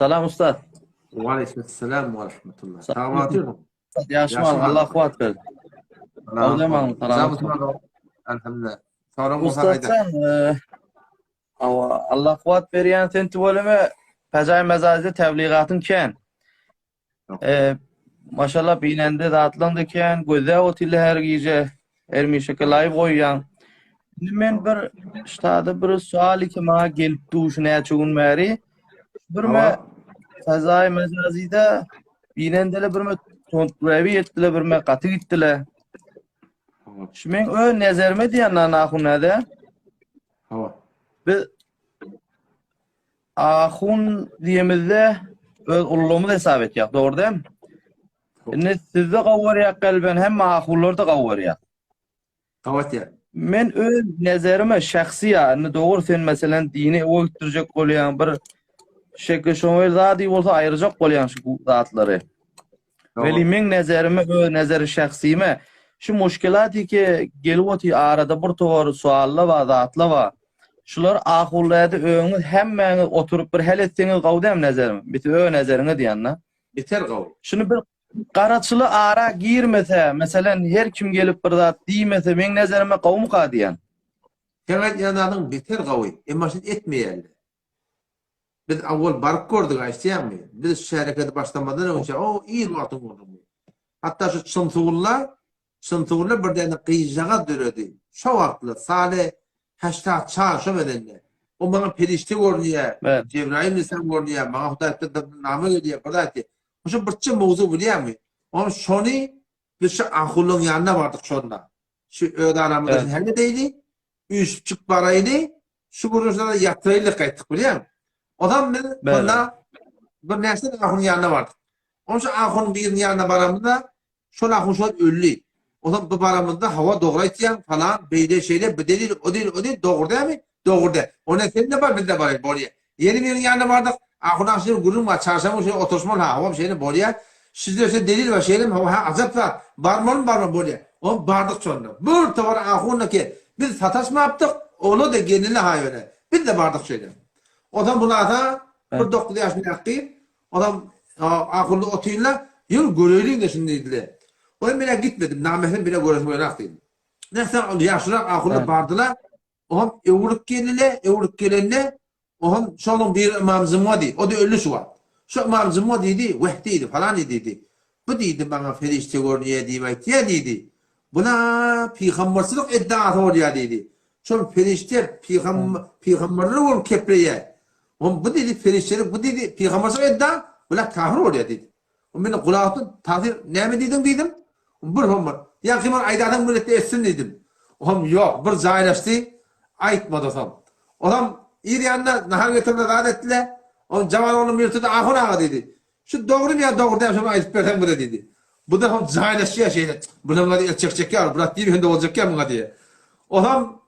Salam ustad. Waleýkim salam we rahmetullah. Sag bolun. Ýaşym Allah kuwat bersin. Salam. Salam. Elhamdülillah. Salam Ustad Allah kuwat berýän sen tüweleme Fezaý mezazide tebligatyň kän. E, maşallah binende zatlaň da kän, gözläp otyrlar her gije. Ermişeke live goýýaň. Indi men bir ştada bir sual iki maňa gelip duşy näçe gün bäri. Bir me Fezaý mezazide binendele bir me tontrebi etdiler bir me gaty gitdiler. Şu men öz nezerime diýen nahun näde? Hawa. Biz Ahun diýemizde öz ullumyz hesap etýär, dogry dämi? Indi sizde gowy görýär kalben hemme ahunlar-da gowy görýär. Gawy etýär. Men öz nezerime şahsy ýa indi dogry sen meselen dini öwe gitdirjek bolýaň bir şekil şoňa zady bolsa aýyrjak bolýaň şu zatlary. Weli meň nezerime öz nezeri şahsyma şu muşkilaty ki gelip otyr arada bir towar sualla bar zatla bar. Şular ahunlarda öňüňiz hemmäňiz oturyp bir hal etseňiz gowy dämi nezerim? Bisi öz nezeriňiz diýende. Beter gowy. Şuny bir garaçyly ara girmese, meselen her kim gelip bir zat diýmese meň nezerime gowumyka diýen. Seň aýdýan zadyň beter gowy, emma şuny etmeýärler. Biz awwal baryp gördük aýtýaňmy? Biz şu hereketi başlamazdan öňçä o ir wagtyň gürrüňi. Hatda şu Çynsuwlla, Çynsuwlla bir däne gyzjagaz döredi. Şo wagtlar sale heştad çar şo bedende. O maňa perişde görünýär, Jebraýyl aleyhisselam görünýär, maňa Hudaý tarapyndan name gelýär, bir zat diýýär. Şo birçe mowzuk bilýäňmi? Onuň şony biz şu ahulyň ýanyna bardyk şonda. Şu öz aramyzda şuny hal edeýli, üýşüpjik baraýly, şu gürrüňleri ýatyraýlyk gaýtdyk bilýäňmi? Ozam biz şonda bir näçe ahunyň ýanyna bardyk. Onuň şu ahunyň biriniň ýanyna baramyzda Şol ahun şol öldi. Onsoň bu baramyzda hawa dogry aýtýaň falan beýle şeýle bu delil o delil o delil dogry dämi? Dogry däl. Onda sen-de bar biz-de baraýyl bolýa. Ýene biriniň ýanyna bardyk. Ahun aga şeýle gürrüň bar çarşamba güni şeýle oturyşmaly ha hawam şeýle bolýa. Şizde şeýle delil bar şeýlemi hawa ha ajap zat. Barmalymy barmaly bolýa. Onsoň bardyk şonda. Bir towar ahun eke biz sataşmapdyk ola-da gelnile ha ýöne. Biz-de bardyk şeýle. Onsoň bunasa bir dokuz ýaşyndaky gyz Onam ahunly otyrlar, ýör göreýliň-de şuny diýdiler. Oý men-ä gitmedim, namährem bile göresim gelenok diýdim. Nätse ol ýaşulyrak ahunly bardylar, oňam öwrülip geldiler, öwrülip gelende, oňam şolaryň biri Ymam Jumga diýdi, o-da öldi şu wagt. Şu Ymam Jumga diýdi, weh diýdi, falan diýdi. Bu diýdi, maňa perişde görünýär diýip aýtýar diýdi. Buna pygamberçilik iddiasy bolýar diýdi. Şol perişde pygamberler bolup kepleýär. Oňa bu diýdi perişdelik, bu diýdi pygamberçilik edda, bular kafir bolýar diýdi. O meni gulakdan tagsyr näme diýdiň diýdim. Bir homar. Ýa kim ol aýdarsyň milletde etsin diýdim. Oňam ýok, bir jaýlaşdy, aýtmady soň. Oňam ir ýanynda nahar getirdiler, zat etdiler. Oňam jawan oglum ýürtdi, ahun aga diýdi. Şu dogrymy ýa dogry däl şony aýdyp berseň bize diýdi. Bu-da soň jaýlaşýar şeýle, bular el çekjek ýaly, bular diýip hem-de boljak ýa muňa diýýär. Oňam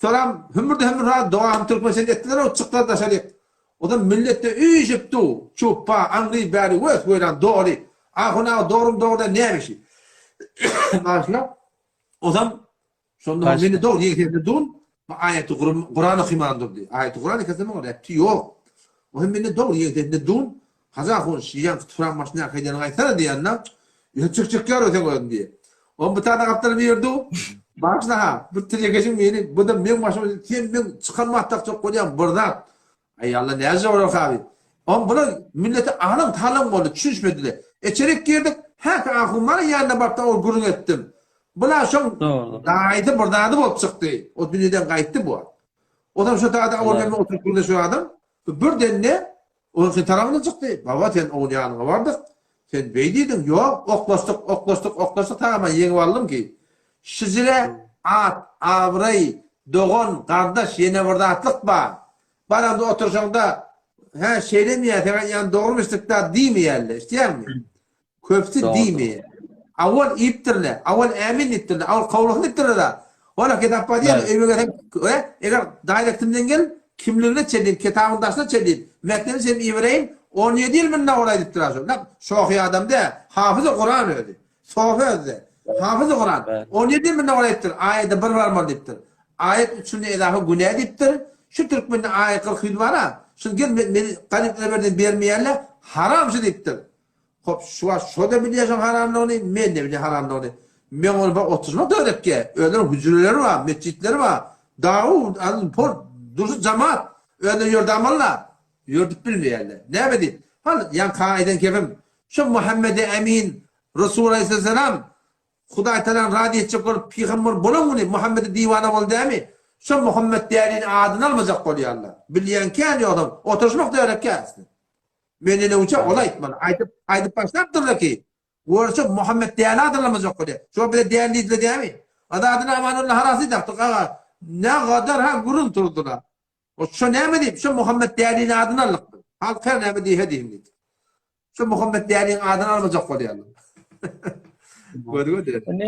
Soram hümürdi-hümür ha dogany türkmençe etdiler-ow çykdylar daşaryk. Ozal milletde üýşüp du, çupba, aňry bäri wes-weýran doly. Ahun aga dogrymy dogry däl näme işi. Bagyşla. Ozam şonda meni dogry ýeňsesinde dun aýaty Kuran okyman durdy. Aýaty Kuran ekese muňa repti ýok. O hem meni dogry ýeňsesinde dun Hajy ahun şiýan tuturan başyny aýdanyňy aýtsana diýende, Ýa çyk çykýar o seň özüň diýýär. Oň bu taýda gapdaly bir ýerde Bagyşla ha, bir telekeçiň biri, bu da meň başyma sen meň çykan wagt çok bolýan bir zat. Aý Alla näce bolar haby. Oň bular millete alyň talaň boldy, düşünişmediler. Eçerik girdik, häki ahun bar ýanyna baryp da ol gürrüň etdim. Bular şoň daýysy bir zady bolup çykdy. O dünýeden gaýtdy bu. Ozam şo taýda ol men oturyp gürleşip adam. Birden-de onuň tarapyna çykdy. Baba, sen oň ýanyňa bardyk. Sen beý diýdiň. Ýok, oklaşdyk, oklaşdyk, oklaşdyk, tagama ýeňip aldym ki. Şijire at, abraý, dogan, gardaş ýene bir zatlyk bar. Baraňda oturyşaňda, Hä, şeýlemi ýa, seň aýdýanyň dogrumy-şdikda diýmeýärler. Eşidýäňmi? Köpüsi diýmeýär. Awal iýipdirler, awal ämin diýipdirler, awal kabul diýipdirler-de. Ola kitap bar diýýär, öýüme gelsem, e, eger daýrektimden gel, kimligine çenli, kitabyň daşyna çenli, metnine çenli ibereýin, 17 ýyl munda bolaý diýipdir şol. Nä, şohy adam dä, hafyzy Kuran özi. Sofy özi. Hafyzy Kuran. 17 ýyl munda bolaý diýipdir, aýada bir barmaly diýipdir. Aýat üçünde edafa günä diýipdir. Şu türkmende aýat 40 ýyl bar-a. Şuny gel meni garyplara ber diýip bermeýärler, haram şu diýipdir. Hop, şu wagt şo-da bilýär şoň haramlygyny, men-de bilýän haramlygyny. Men ony bir oturmak döwrekge. Özleriniň hüjreleri bar, metjitleri bar. Dawud, al, pol, durşy jamaat. Özleri ýörde amalla. Ýördüp bilmeýärler. Näme diýip? Hal, ýaňky aýdan kepim, şu Muhammedi Emin Resul aleyhisselam Hudaý Tagalany razy etjek bolup pygamber bolan güni Muhammedi diwana boldy dämi? Şo Muhammet dälini adyny almajak bolýarlar. Bilýän kän ýogsam oturyşmak dörekkä asly. Menden öňçe ol aýtmaly. Aýdyp aýdyp başlapdyrlar ki, görse Muhammet däli adyny almajak bolýar. Şo bize däli diýdiler dämi? Azadyny Amanulla harasy dakdyk aga. Ne gadar ha gürrüň turdular. O şo näme diýip, şo Muhammet dälini adyny aldyk biz. Halk her näme diýse diýsin diýdi. Şo Muhammet däliniň adyny almajak bolýarlar. Gördüňmi?